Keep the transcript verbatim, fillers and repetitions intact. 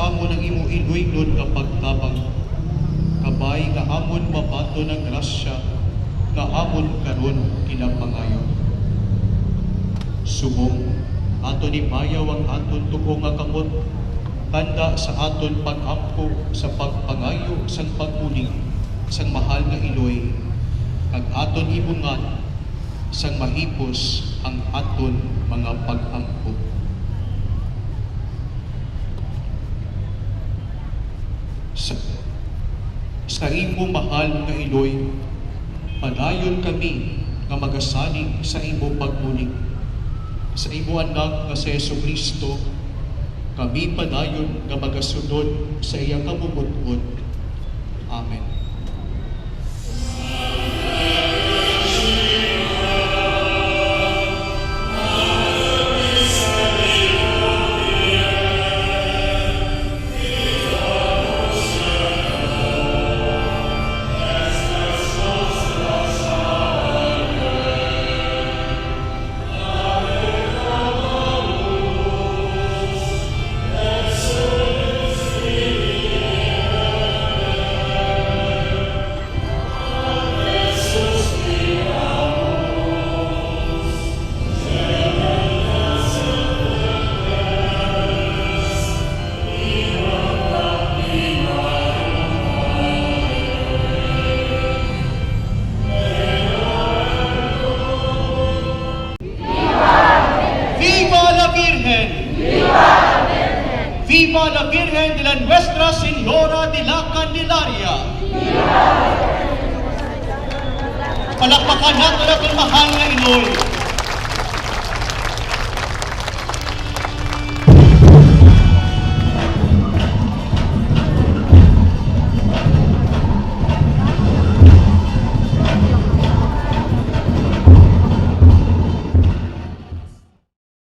Amon ang imo iloynon nga pagtabang, kabay nga amon mabaton ang grasya nga amon karon ginapangayo. Subong aton ibayaw ang aton tuko nga kamot, tanda sa aton pag-ampo sa pagpangayo sang pagbulig sang mahal nga iloy, kag aton ibungan sang mahipos ang aton mga pag-ampo. Sa, sa imo mahal nga iloy, padayon kami nga magasalig sa imo pagbulig. Sa imo Anak nga si Jesu-Cristo, kami padayon nga magasunod sa iya kabubot-on. Amen. Viva la Virgen! Viva la Virgen de la Nuestra Señora de la Candelaria! Palakpakan nato ang aton mahal nga iloy.